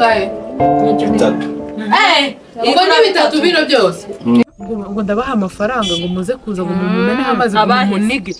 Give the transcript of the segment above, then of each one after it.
Angahe? Bitatu. Ubwo ni bitatu bino byose. Ngo ndabaha amafaranga ngo muze kuza ngo mumumeneho amazi ngo mumunige.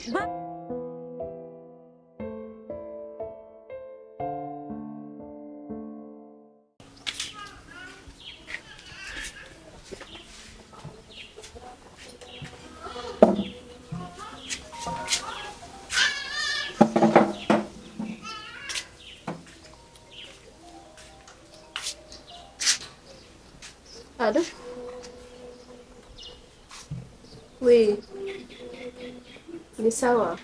Allô? Oui, ni sawa.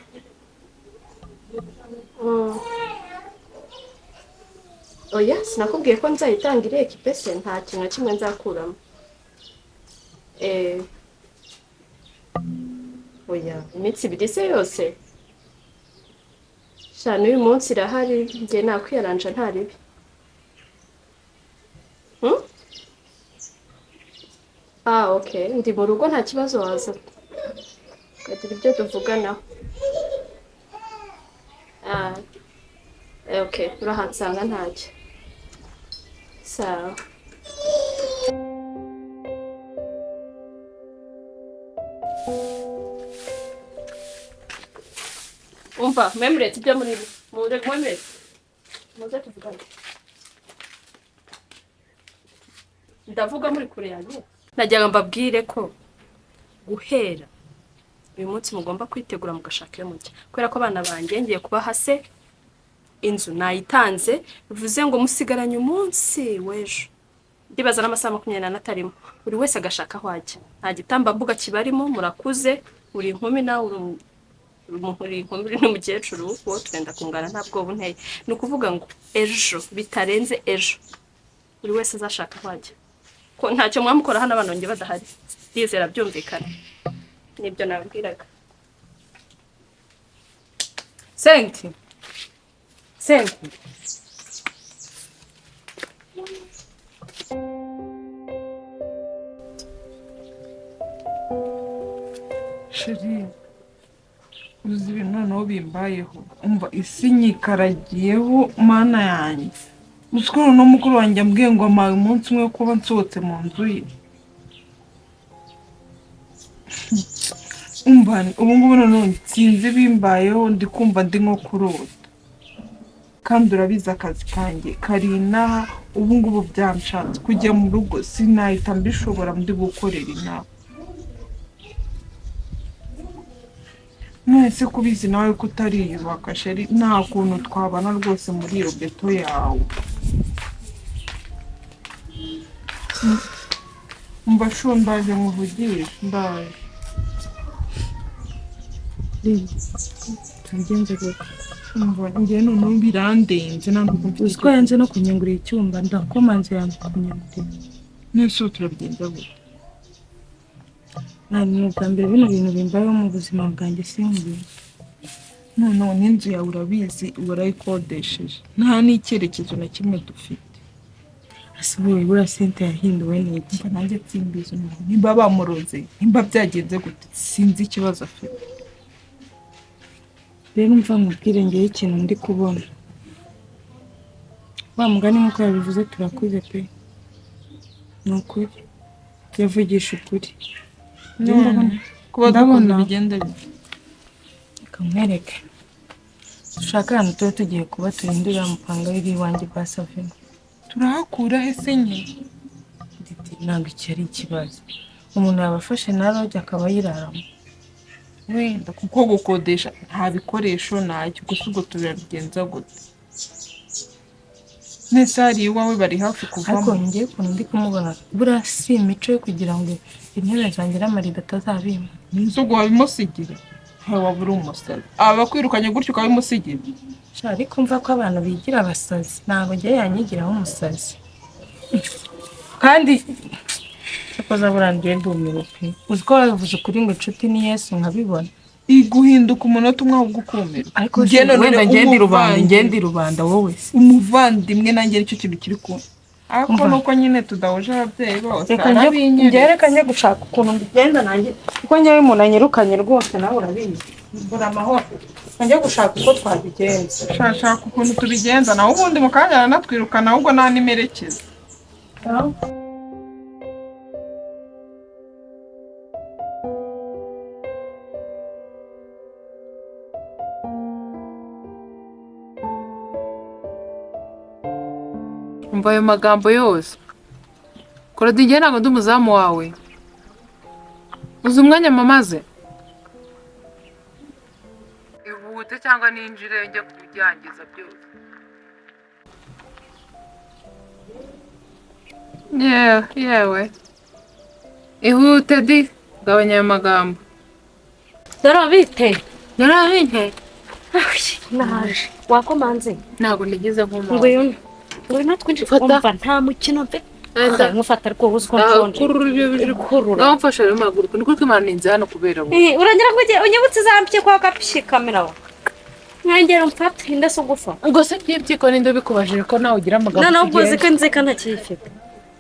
Mm. Oya, sinakubwiye ko nzayitanga iriya ekipe se nta kintu na kimwe nzakuramo. Eh, oya, iminsi ibiri se yose? Sha n'uyu munsi irahari, njye nakwiyaranja nta ribi. Hmm? Ah, okay. Ndi mu rugo nta kibazo waza. Tukagira ibyo tuvuganaho. Ah, okay. Urahansanga ntacyo. Sawa. Umva, mwemuretse ibyo muri mwemuretse. Muze tuvugane. Ndavuga muri kure yanjye. Najyaga mbabwire ko guhera uyu munsi mugomba kwitegura mugashaka iyo mujya, kubera ko abana banjye ngiye kubaha se inzu nayitanze, bivuze ngo musigaranye umunsi w'ejo, ndibaza n'amasaha 24 atarimo, buri wese agashaka aho ajya. Nta gitambambuga kibarimo, murakuze, uri inkumi nawe uri inkumi uri n'umukecuru, uwo twenda kungana nta bwoba unteye. Ni ukuvuga ngo ejo bitarenze ejo buri wese azashaka aho ajya, ko ntacyo mwamukora hano abana banjye badahari. Ndizera byumvikana, nibyo nabwiraga. Senti. Senti. Sheri, uzi ibintu noneho bimbayeho, umva isi nyikaragiyeho mana yanjye. Uzi ko noneho mukuru wanjye ambwiye ngo ampaye umunsi umwe wo kuba nsohotse mu nzu ye. Umva ubu ngubu noneho nsinzi bimbayeho, ndi kumva ndi nko kurota. Kandi urabizi akazi kanjye kari inaha, ubu ngubu byanshatse kujya mu rugo sinahita mbishobora ndi gukorera inaha. None se kubizi nawe ko utariyubaka sheri, nta kuntu twabana rwose muri iyo beto yawe. Umva shu ndaje nkuvugishe, ndaje. Tubigenze gute? Umva njye noneho birandenze, nta nubwo mfite Uzi ko yanze no kunyungurira icyumba, ndakomanze yanze kunyungurira. None se ubu turabigenza gute? Nta ni ubwa mbere bino bintu bimbayeho mu buzima bwanjye sinkubizi. Noneho n'inzu yawe urabizi warayikodesheje, nta n'icyerekezo na kimwe dufite. Ese ubu buriya sente yahinduwe n'iki? Umva nanjye simbizi umuntu, nimba bamuroze, nimba byagenze gute, sinzi ikibazo afite. Rero mva nkubwire ngewe ikintu ndi kubona. Wa mugani nk'uko yabivuze turakuze pe. Ni ukuri. Yavugisha ukuri. None kuba Ndabona. dukunda bigenda bite? Reka nkwereke. Dushake ahantu tuba tugiye kuba turinde uriya mupanga w'iri iwanjye basavemo. Turahakura he se nyine? Didi, ntabwo iki ari ikibazo. Umuntu yabafashe na roge akaba ayiraramo. Wenda kuko gukodesha nta bikoresho ntacyo, gusa ubwo turabigenza gute? Nese hari iwawe bari hafi Ariko kuvamo. ngewe ukuntu ndi kumubona buriya si imico yo kugira ngo intebe zanjye n'amarido atazabimpa. Inzoga wabimusigira? Ntawe waba uri umusazi. Aba akwirukanye gutyo ukabimusigira? Sha, ariko mva ko abantu bigira abasazi, ntabwo ngewe yanyigiraho umusazi. Kandi cyakoze buriya ngewe ndumiwe pe. Uzi ko babivuze ukuri ngo inshuti ni Yesu nkabibona. Iguhinduka umunota umwe ahubwo ukumirwa. Ariko Njye none wenda ngende rubanda, umuvandimwe. ngende rubanda wowe se. Umuvandimwe nanjye nicyo kintu kiri ku. Ariko Umva. nuko nyine tudahuje ababyeyi bose Reka njye arabinyereka. reka njye gushaka ukuntu mbigenda nanjye, kuko njyewe umuntu anyirukanye rwose nawe urabizi. Mbura amahoro. Njye gushaka uko twabigenza. Shaka ukuntu tubigenza nawe ubundi mu kanya aranatwirukana ahubwo nta n'imerekeza. Umva ayo magambo yose. Claudine, njye ntabwo ndi umuzamu wawe. Uzi umwanya mamaze? Ihute cyangwa ninjire njye kubyangiza byose. Yewe, yewe. Ihute di, gabanya ayo magambo. Dore bite? Dore bite? Naje. Wakomanze? Ntabwo nigeze nkomanga. Ngwino. Ngwino twinjire. Umva nta mukino mfe. Nkufata ariko uzi ko nshonje. Kurura ibyo bije. Ngaho mfasha rero mpaguruka. Niko kwimana ninze hano kubera wowe. Urangira ngo unyibutse zampye kwa kapishi kamera wa. Mwengera umfate inda so gufa. Ubwo se by'ibyiko ninde bikubajije ko nawe ugira amagambo. Noneho ubwo uzi ko inzika ntakiyifite.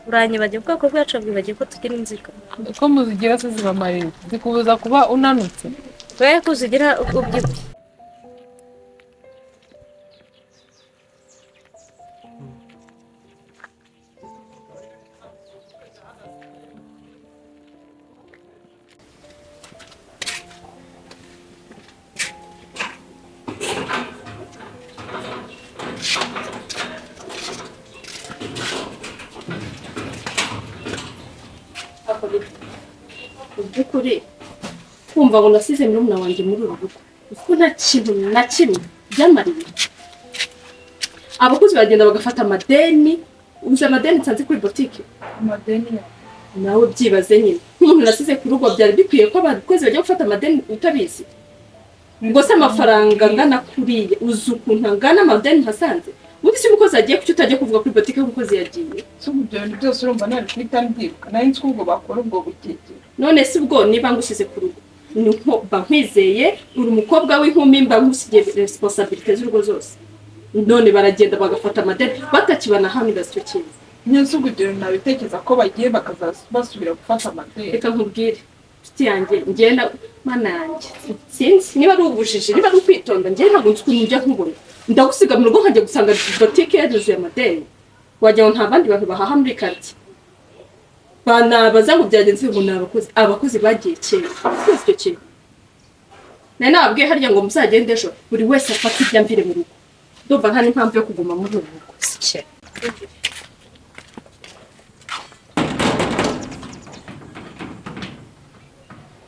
Uranyibagiye ubwoko bwacu bwibagiye ko tugira inzika. Uko muzigira se zibamarira. Zikubuza kuba unanutse. Wewe kuzigira ubyibushye. By'ukuri kumva ngo nasize murumuna wanjye muri uru rugo kuko nta kintu na kimwe byamariye. Abakozi bagenda bagafata amadeni, uzi amadeni nsanze kuri botike? Amadeni nawe byibaze nyine nk'umuntu nasize ku rugo byari bikwiye ko abakozi bajya gufata amadeni utabizi? Ngo se amafaranga angana kuriya uzi ukuntu angana amadeni ntasanze? Ubundi se umukozi agiye kuki utajya kuvuga kuri botike ko umukozi yagiye? Si ibyo bintu byose urumva nari guhita mbyibuka, nari nzi ko ubwo bakora ubwo bugegera. None se ubwo niba ngusize ku rugo mba nkwizeye, uri umukobwa w'inkumi, mba ngusigiye responsabilité z'urugo zose, none baragenda bagafata amadeni batakibana hamwe icyo kintu. Nyine ubwo ibyo bintu nabitekereza ko bagiye bakazabasubira gufata amadeni. Reka nkubwire nshuti yanjye, ngenda mana yanjye sinzi niba ari ubujiji niba ari ukwitonda, njye ntabwo nzi ukuntu njya nkubona ndagusiga mu rugo nkajya gusanga botike yaruzuye amadeni, wagira ngo nta bandi bantu bahaha muri quartier. Banabaza ngo byagenze ngo ni abakozi, abakozi bagiye kera twese icyo kintu. Nari nababwiye harya ngo muzagende ejo buri wese afate ibyo amvire mu rugo, ndumva nta n'impamvu yo kuguma muri uru rugo.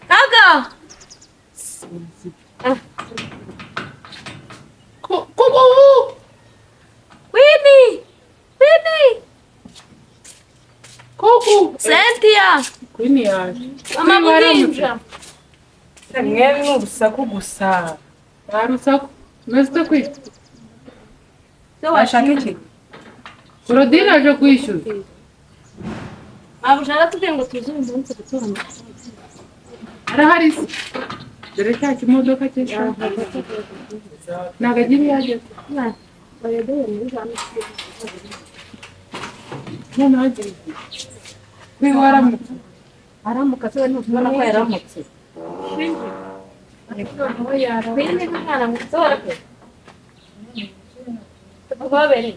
Kaga! Kuku! Winnie! Winnie! Kuku! Cynthia! Winnie yaje. Mama Buhinja! Mwe ni urusaku gusa. Nta rusaku. Umeze ute kwita? Washaka iki? Claudine aje kwishyuza. Mabuja aratubwiye ngo tuze uyu munsi gutura amafaranga. Arahari se? Dore cya kimodoka cy'ishaka. Ntabwo agira iyo ageze. Noneho agira igihe. Kwiba waramutse. Aramuka se we ntubona ko yaramutse. Kwini n'umwana muto we. Tuguhobere.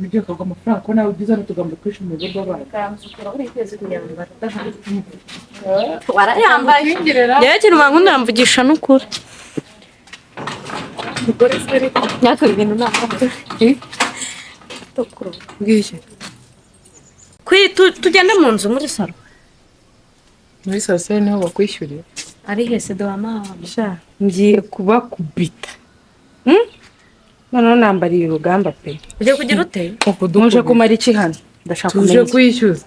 Nibyo kagwa amafaranga ko nawe ugize n'utugambo twinshi mu rugo rw'abantu. Warayambaye. Yewe kintu bankundira mvugisha n'ukuri. Nyaka ibintu ntabwo. Bwishye. Kwi tugende mu nzu muri salo. Muri salo se niho bakwishyurira. Ari hese do mama. Sha ngiye kubakubita. Noneho nambariye urugamba pe. Ugiye kugira ute? Muje kumara iki hano? Ndashaka Tuje kwishyuza.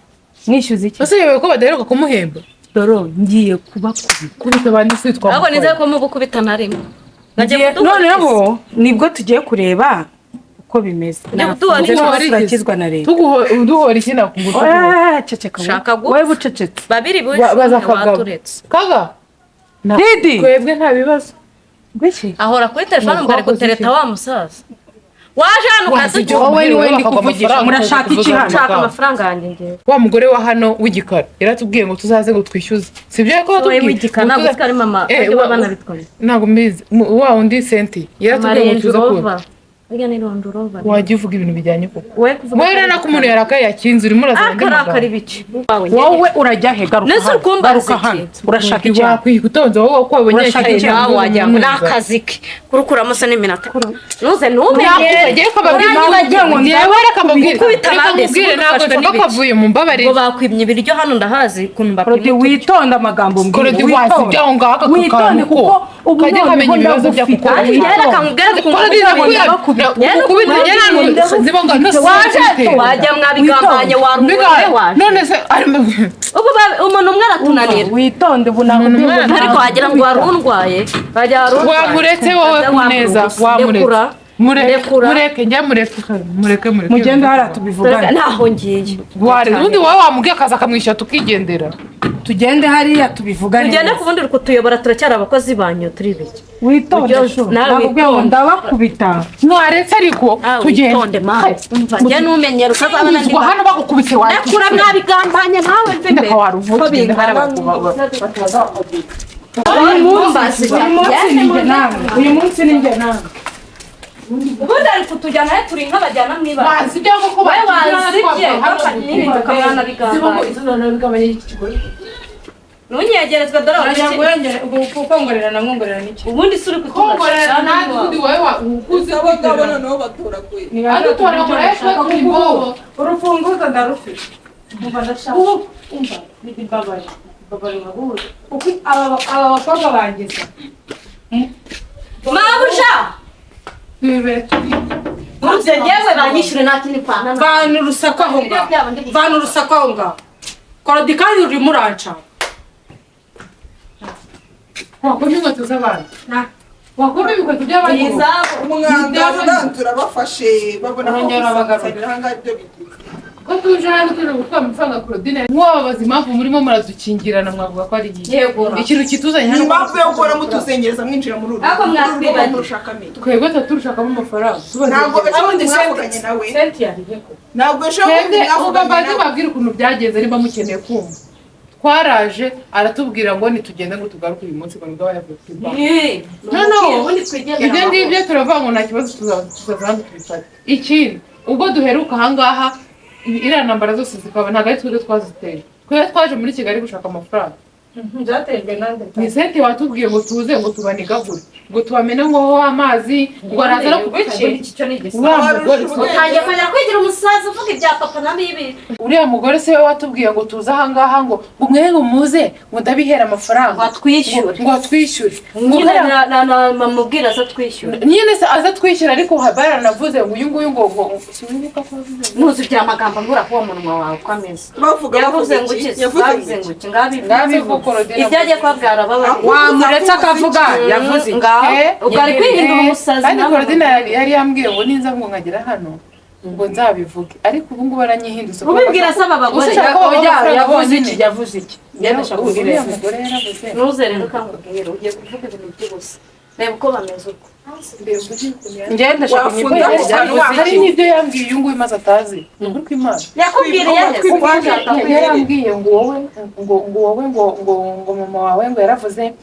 Mwishyuza iki? Ese yewe ko badaheruka kumuhemba? Doro ngiye kubakubita. Kubita abandi si twamukora. Ahubwo nizeye ko mugukubita na rimwe. Noneho nibwo tugiye kureba uko bimeze. Turakizwa na leta. Tuguhora iki nakuguha? Ceceka. Shaka gupfa. Wowe bucecetse. Babiri Baza baturetse. Kaga. Didi. Twebwe nta bibazo. Gwiki? Ahora kuri telefone ngo ari gutereta wa musaza. Waje hano ukadujya. Wowe niwe ndi kuvugisha. Murashaka iki hano? Nshaka amafaranga yanjye ngewe. Wa mugore wa hano w'igikara yaratubwiye ngo tuzaze ngo twishyuze, sibyo? Ko Wowe watubwiye w'igikara ngo ntabwo uzi ko ari mama Eh, bajya banabitwaye. Ntabwo mbizi. Wa wundi senti yaratubwiye ngo tuze kuza. Burya ni Rondorova. Wajya uvuga ibintu bijyanye koko. Wowe kuvuga Wowe rero ko umuntu yarakaye yakinze, urimo urazana andi akarakara magambo. ibiki. Wowe urajya he? Garuka Nese hano. ukumbaza Garuka iki? hano. Urashaka iki hano? Wakwitonze wowe ko wabonye Urashaka iki? Nawe wagira ngo ni akazi ke kurukuramo se n'iminota nuze ntumenyere. Ngewe reka mbabwire, Gukubita reka abandi, nkubwire, si ntabwo ufashwe nshaka n'ibiki. kavuye mu mbabarire. Ngo bakwimye ibiryo hano, ndahazi ukuntu Korodi, bapima. witonde amagambo mbwira. Korodi, wasibye aho ngaho aka Witonde kantu ko kuko ubu kajya noneho kamenya ibibazo ndagufite. byako. Kandi njyewe reka nkubwire ukuntu Korodi, ndakubita njye ntabwo ziba ngo waje wajya mwabigambanye waruwe waje. None se arimo Ubu umuntu umwe aratunanira. Witonde, ubu nakubwiye ngo Ariko ntabwo wagira ngo wari undwaye, wajya wari undwaye. Wamuretse wowe kuneza, wamuretse. Rekura. Mureke. Rekura. Mureke njya, mureke, mureke, mureke. Mugende hariya tubivugane. Ntaho ngiye. Ware ubundi wowe wamubwiye akaza akamwishyura tukigendera. Tugende hariya tubivugane. Tugende ku bundi uri kutuyobora, turacyari abakozi banyu, turi ibiki? Witonde Ujye- shu. nawe Nakubwiye ngo witonde. ndabakubita. Mwaretse ariko Ah, tugende. witonde mawe, umva njye numenyera utazabona Ubwo hano bagukubise Rekura, wakira. mwabigambanye nawe mve imbere. Ndeka waruvuga tugende hariya Uyu munsi, uyu munsi ni njye nawe, uyu munsi ni njye nawe. Ubundi ari kutujyana he? Turi nk'abajyana mu ibara. Wazibye kuko Wowe wazibye n'ibintu ukamwana bigambanye. Ntunyegerezwe dore Wagira ngo wabiki. yongere ubwo kongorera namwongorera n'iki? Ubundi si uri Kongorera nanjye ubundi wowe ukuze Abo ngabo noneho batoraguye. Adutoragura ejo turi imbobo. Urufunguzo ndarufite. Umva, ndashaka umva ni mbabaye, mbabaye nkabuze kuko aba bakobwa bangiza. Mabuja. Twibere turi. Urutse njyewe banyishyure nta kindi pfana. Vana urusaku aho ngaho, vana urusaku aho ngaho. Korodi, kandi urimo uranca. Wakoma inkweto z'abandi, wakoma ibikweto by'abandi. Umwanda uranze urabafashe, babona ko Urongera urabagarura. gusangira ahangaha ibyo bigize. Ko tuje hano tuje gutwara amafaranga, Claudine, mwababaza impamvu murimo muradukingirana, mwavuga ko ari igihe Yego. ikintu kituzanye Ni hano. impamvu yo guhora mutuzengereza mwinjira muri uru Ariko rugo mwatwibagiwe. murushakamo iki? Twebwe tuba turushakamo amafaranga. Ntabwo ejo bundi Ubundi mwavuganye nawe. Senti yariye ko. Ntabwo ejo bundi Twebwe ubwo mwavuganye mbanze nawe. mbabwire ukuntu byagenze niba mukeneye kumva. Twaraje aratubwira ngo nitugende ngo tugaruke uyu munsi, ngo nibwo aba yavuye kuri banki. No, Ubundi twigendera. Ibyo ngibyo turavuga ngo nta kibazo, tuzaza hano tubifate. Ikindi, ubwo duheruka ahangaha iriya ntambara zose zikaba, ntabwo ari twebwe twaziteye. Twebwe twaje muri Kigali gushaka amafaranga. Byaterwa nande? Ni sente watubwiye ngo tuze ngo tubanigagure, ngo tubamene ngo ho amazi, ngo araza no Iki kubiki. cyo ni igisa. Uriya mugore Utangiye kongera kwigira umusaza uvuga ibya papa na bibi. Uriya mugore se we watubwiye ngo tuze ahangaha ngo mwe ngo muze ngo ndabihera amafaranga. Ngo atwishyure. Ngo atwishyure, ngo Nyine hera na mamubwira aza twishyura. Nyine se aza twishyura, ariko baranavuze ngo uyu nguyu ngo sinibuka ko yavuze. Ntuzi ibya magambo mbura kuwo munwa wawe uko ameze. Bavuga Yavuze ngo iki? iki? Yavuze Bavuze ngo ngo iki? iki? Ngabivuze. Ngabivuze Claudine. Ibyo agiye kubabwira baba. Wamuretse akavuga, yavuze iki? Ngaho Eh, ubwo ari kwihindura umusazi. Kandi Nawe. Claudine yari yambwiye ngo ninza ngo nkagera hano ngo nzabivuge, ariko ubu ngubu aranyihindutse. Ubibwira asaba abagore. Ushaka ko babaha Oya, amafaranga yavuze bonyine. iki? Yavuze iki? Ngenda ndashaka Uriya kubwira. mugore yaravuze. Ntuze rero ukangubwira ugiye kuvuga ibintu by'ubusa, reba uko bameze uko. Ngenda ndashaka Wafunze kunyibwira. ako kanwa. Yavuze Hari iki? n'ibyo yambwiye uyu nguyu maze atazi, ni ukuri kw'Imana. Yakubwiriye he? Yarambwiye ngo wowe ngo wowe ngo mama wawe ngo yaravuze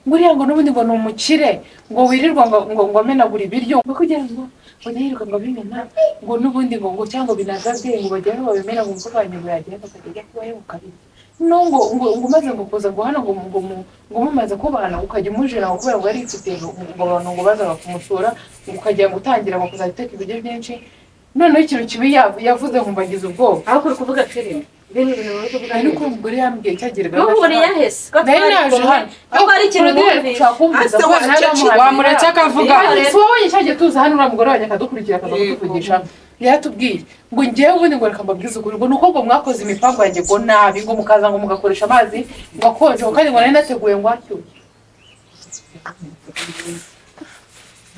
ngo uriya ngo n'ubundi ngo ni umukire, ngo wirirwa ngo amenagura ibiryo, ngo kugira ngo yirirwa ngo abimena, ngo n'ubundi ngo cyangwa binagabwe ngo bagere aho babimena, ngo umukobwa wanjye ngo yagenda akajya ajya kubayo ngo kabiri no ngo umaze ngo kuza ngo hano ngo mumaze kubana ukajya umujera ngo kubera ngo yari yifitiye ngo abantu ngo bazaga kumusura, ngo ukajya ngo utangira ngo kuzajya uteka ibiryo byinshi. Noneho ikintu kibi yavuze nkumva ngize ubwoba. Aho kuri kuvuga filime bino bintu bari kuvuga. Ariko umugore yambwiye cyageraga Muhuriye he se? Ko nari twari naje kumwe? hano. Ko ari ikintu numvise. Ase wacecetse. Wamuretse akavuga. Si wabonye cyagiye tuza hano uriya mugore wanjye akadukurikira akaza kutuvugisha, yaratubwiye ngo njyewe ubundi ngo reka mbabwize ukuri, ngo ni uko ngo mwakoze imipango yanjye ngo nabi, ngo mukaza ngo mugakoresha amazi ngo akonje, ngo kandi ngo nari nateguye ngo ashyushye.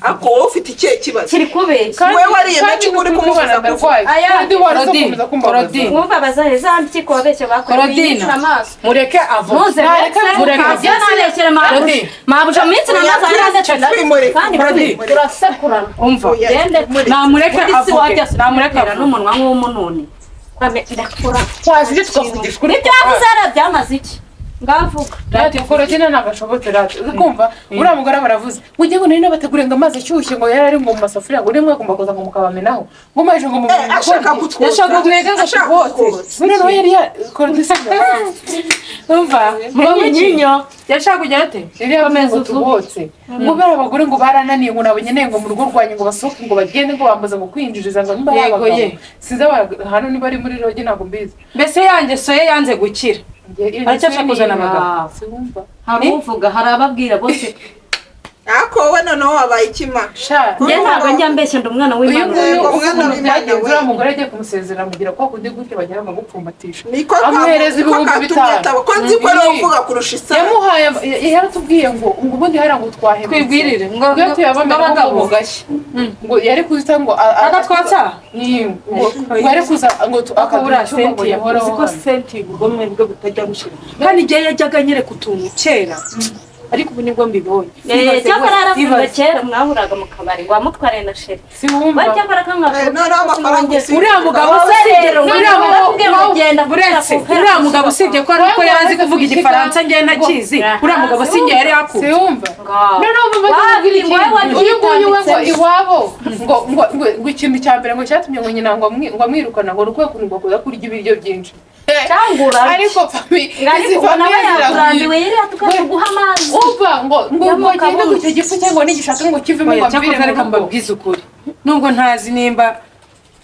Ako wowe ufite ikihe kibazo? Kiri kubeshya. Wowe wariye menshi uri kumubuza kuvuga. Kandi wari Rodi, ukomeza kumbabaza. Rodi. Mwumva bazahe za mpyiko wabeshye bakoreye Korodina. yicara amaso. Mureke avuge. Muze Nareka mureke. Ibyo nabeshyere mabuja. Rodi. Mabuja mu minsi namaze arandetse. Twimureke. Kandi Rodi. turasekurana. Umva. Oya, Gende. twimureke. Namureke Undi si avuge. wajya Namureke avuge. n'umunwa nk'uw'umununi. Urame ndakura. Twazije tukavugisha ukuri. Ibyo yavuze yarabyamaze iki? Ngavuga. Rati Korodina ntabwo ashobotse rati. Uzi kumva uriya mugore baravuze ngo njye ngo nari nabateguriye ngo amazi ashyushye ngo yari ari ngo mu masafuriya ngo rimwe agomba kuza ngo mukabamenaho ngo maje ngo mu Ashaka kutwotsa. Yashaka mwega ngo Ashaka tubotse. kutwotsa. Noneho yari ya Korodina Umva. Inyo. Yashaka kujya ate? yari yavuze ngo tubotse ngo bari abagore ngo barananiye ngo nabonye ngo mu rugo rwanjye ngo basohoke ngo bagende ngo bambuza ngo kwinjiriza ngo nimba ari Yego, abagabo ye. sinzi hano niba ari muri roge ntabwo mbizi. Mbese yanjye soye yanze gukira. Aracyashaka kuzana abagabo. Siwumva. Hari uvuga, hari ababwira bose. Ako wowe noneho wabaye ikima. Sha. Njye ntabwo njya mbeshya, ndi umwana Uyu w'Imana. nguyu Yego, mwana ukuntu w'Imana byagenze we. uriya mugore agiye kumusezera amugira kwa kundi gutya bagira bagupfumbatisha Niko amuhereza niko 5000. katumye ataba. Ko nzi ko ariwe uvuga kurusha isaha. Yamuhaye yaratubwiye ngo ngo ubundi hariya ngo twahemutse. Twibwirire ngo ngo tuyabamena abagabo. ngo gashya ngo yari kuza ngo Agatwatsa? Ngo ngo yari kuza ngo Akabura akaduha icyumba ngo senti yahoraho uzi ko hano. senti ubugome bwe butajya bushira. Kandi igihe yajyaga anyereka utuntu kera ariko ubu nibwo mbibonye. Cyakora yaravuze Ibaze. kera mwahuraga mu kabari ngo wamutware na sheri. Siwumva. We cyakora kamwavuga. Noneho amafaranga usigaye. Uriya mugabo Wowe usibye rero, uriya wowe mugabo ugenda uretse uriya mugabo usibye ko ari uko yari azi kuvuga igifaransa njye ntakizi uriya mugabo si njye yari yakunze. Siwumva. Noneho mama Wapi, ndamubwira wowe ikintu uyu nguyu we ngo wabyitambitse. iwabo ngo ngo ngo ngo ikintu cya mbere ngo cyatumye ngo nyina ngo ngo amwirukana ngo ni ukubera ukuntu ngo akunda kurya ibiryo byinshi. Cyangura. Ariko fami izi Ariko nawe famiye yakurambiwe ziragwira. yari yatukaguha amazi. Umva ngo ngo ngo Yamuka agende ngo bundi. icyo gifu cye ngo nigishaka ngo kivemo ngo Oya, amvire cyakoze mu reka rugo. mbabwize ukuri nubwo ntazi nimba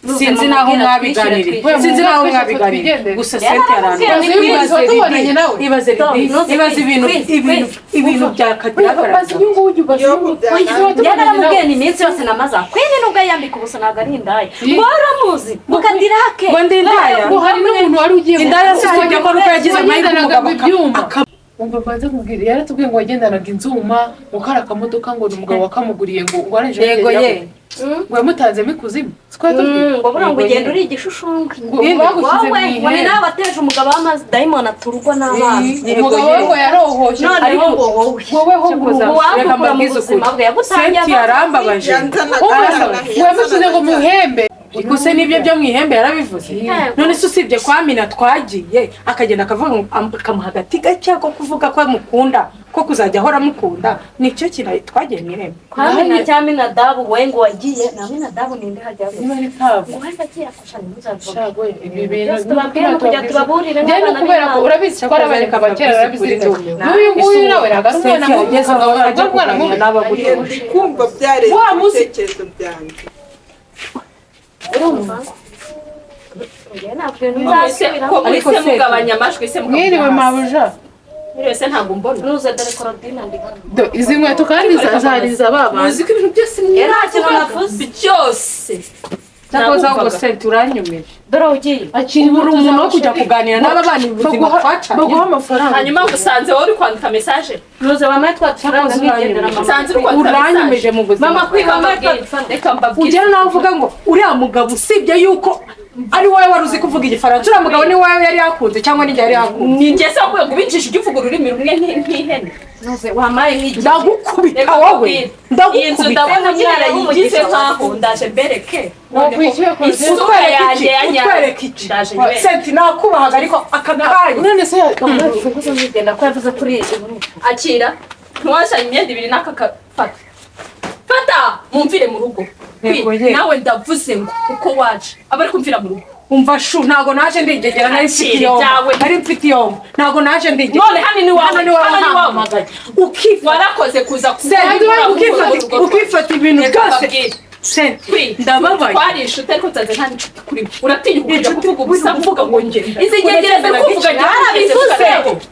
Nuze sinzi naho mumubwira mwabiganiriye twishyure, sinzi naho twishyure. mwabiganiriye Twigendere. gusa Yari senti aramubwiye arantu ngo ibaze twigendere. Lidi, Tubonanye nawe. ibaze Lidi, Nuze ibaze ibintu ibintu ibintu byakagira Bazi uyu nguyu bazi uyu nguyu. Yari aramubwiye ni iminsi yose namaze aho. Kwini nubwo yambika ubusa ntabwo ari indaya. Ngo uramuzi ngo kadirake. Ngo ndi indaya? Ngo hari n'umuntu wari ugiye Indaya si usibye ko ari uko yagize amahirwe wagendanaga umugabo ibyuma. Umva mbanze nkubwire yaratubwiye ngo wagendanaga inzuma ngo kari akamodoka ngo ni umugabo wakamuguriye ngo ngo arangije Yego yagera ye. ngo yamutanzemo ikuzimu. Siko yatubwiye. Ngo buriya ngo ugenda uri igishushungwe. Ngo bagushyize mu Wowe ngo ni ihembe. nawe wateje umugabo w'amazi dayimoni aturwa n'abana. Umugabo we ngo yarohoshye. Noneho ngo wowe. Wowe ho ngo Cyakoze Ubu reka wagukura mu mbabwize buzima ukuri bwe yagutangiye senti yarambabaje ngo yamushyize ngo mu ihembe. Gusa n'ibyo byo mu ihembe yarabivuze. Yego. None se usibye kwa Mina twagiye akagenda akavuga ngo akamuha agati gake ko kuvuga ko amukunda ko kuzajya ahora amukunda nicyo kintu twagiye mu ihembe. Kwa Mina cya Minadabu we ngo wagiye na Minadabu ninde hajya Niba ari tabu. ngo wenda agiye akusha ntimuzavuge. Shago ibi bintu Byose tubabwire no kugira tubaburire Njye ni nk'abana ukubera ko b'Imana. urabizi ko ari abanyarwanda ba kera barabizirikanye. N'uyu nguyu nawe ntabwo ari umwana Senti mubi yageze aho ntabwo ajya ari umwana mubi. kuganira n'abagore. Ndi kumva byarenze Wa munsi- ibitekerezo byanjye. Urumva? Njye ntabwo ibintu Ko mwese nzasubiramo. ko Ariko mwese se- mugabanya amajwi se mukavuga Mwiriwe hasi. mabuja. Mwiriwe se ntabwo mbona. Nuze dore Korodina ndi hano. Do, izi nkweto kandi zariza ba bantu. Muzi ko ibintu byose Njye nta kintu navuze. byose. Cyakoze ahubwo senti uranyomeje. Dore ugiye. Akiri Ubu uri umuntu wo kujya kuganira n'aba bana ubuzima twacanye. Baguha amafaranga. Hanyuma usanze wowe uri kwandika message. Nuze wamaye twa dufaranga Cyakoze nkigendera mama. Nsanze uri kwandika Uranyomeje message. mu buzima. Mama kwiba wamaye twa Reka dufaranga. mbabwire. Reka mbabwire. Ugera nawe uvuga ngo uriya mugabo usibye yuko ari wowe wari uzi kuvuga igifaransa uriya mugabo ni wowe yari yakunze cyangwa ni njye yari yakunze. Ni njye se wakwiye kubinjisha ujya uvuga ururimi rumwe nk'ihene. Nuze wamaye nk'igihe. Ndagukubita Reka wowe mbabwire. Iyi nzu ndagukubita. ndabona mwarayigize nkaho ndaje mbereke. Wakwishyuye Korodina. Isura Utwereka yanjye iki? ya nyayo. Utwereka iki? Ndaje nywereke. Senti nakubahaga ariko aka kanya None se Ufunguzo nzigenda ko yavuze kuri Akira. Ntiwashanye imyenda ibiri n'aka fata. Fata mumvire mu rugo. Yego, ye. Nawe ndavuze ngo uko waje abari kumvira mu rugo. Umva shu ntago naje ndingegera nari mfite Akira iyombo ibyawe. nari mfite iyombo ntago naje ndingegera. None hano ni iwawe. Hano ni iwawe Hano ni iwawe. hampamagaye ukifata Warakoze kuza Senti ukifata ukifata ibintu Reka byose mbabwire. Senti Kwi, ndababaye. Twari inshuti ariko nsanze nta nshuti kuri we. Uratinya kujya Inshuti kuvuga ubusa kuvuga mvuga ngo njye. Izi ngegera ziri kuvuga njye. Narabivuze.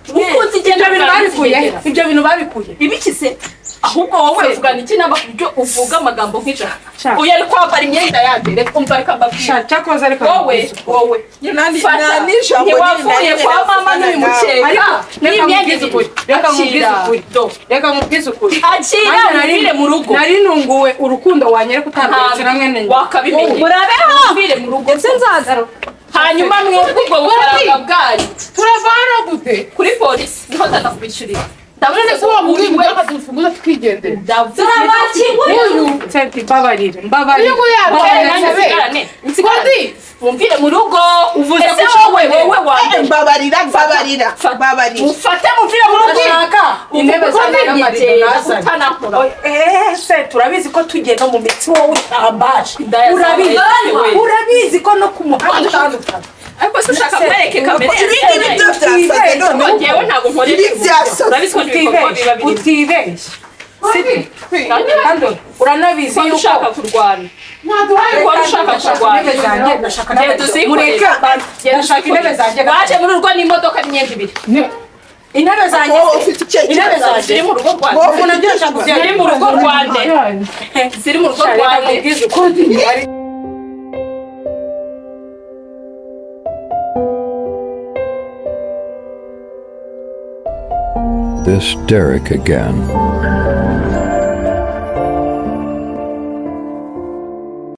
Ukunze igenda Ibyo bintu babikuye ibyo bintu babikuye Ibiki se? Ahubwo wowe uvugana iki nama ku buryo uvuga amagambo nk'ijana. Sha. Uyu ari kwambara imyenda yanjye. Reka umva reka mbabwire. Sha cyakoze ariko Wowe, wowe. Nta Fata. n'ijambo Ntiwavuye nini kwa nari mama nari n'uyu mukeka Reka n'imyenda nkubwize ibiri. ukuri, reka nkubwize Akira. ukuri, do, reka nkubwize ukuri. Akira, Nanjye nari- muvire mu rugo. Nari ntunguwe urukundo wanyereka utarweretse na mwene nyina. Wakabimenye. Murabeho. Muvire mu rugo. Ese nzagaruka. Hanyuma mwebwe ubwo bufaranga bwanyu Turava hano gute? Kuri polisi niho ndaza kubishyurira. Ndavuze None ngo ko uri wamubwiye we ngo dufunguze twigendere. Ndavuze Turabakinguye. Uyu Senti, mbabarira, mbabarira. uyu nguyu Mbabarira, yarwaye. nsigarane, nsigarane. Kodi Mumvire mu rugo. Uvuze Ese ko wowe ushoboye. wowe wa mbere. Mbabarira, mbabarira, mbabarira. Ufate muvire mu rugo. Ndashaka intebe zanjye n'amarido nazanye. Utanakora. Ese turabizi ko tugenda mu mitsi wowe utambaje. Indaya Urabizi, zawe. urabizi ko no ku muhanda utandukana. Ariko se ushaka kwereke kamere Ibi ngibi byo byasaze noneho. Njyewe ntabwo nkoresha Ibi uburyo. byasaze. Urabizi ko ibikorwa biba birimo. Utibeshye. Kodi Kandi uranabizi Ko yuko ushaka kurwana. mwaduhaye Ko ushaka kurwana. intebe zanjye ndashaka Genda n'amarido. uzikorere. Mureke, Genda ndashaka intebe zanjye. Waje muri urwo n'imodoka n'imyenda ibiri. Intebe zanjye. Wowe ufite ikihe Intebe kibazo? zanjye. Ziri mu rugo rwanjye. Wowe Umuntu agiye ashaka Ziri mu rugo rwanjye. Ziri mu rugo Reka rwanjye. nkubwize ukuri. This Derek again.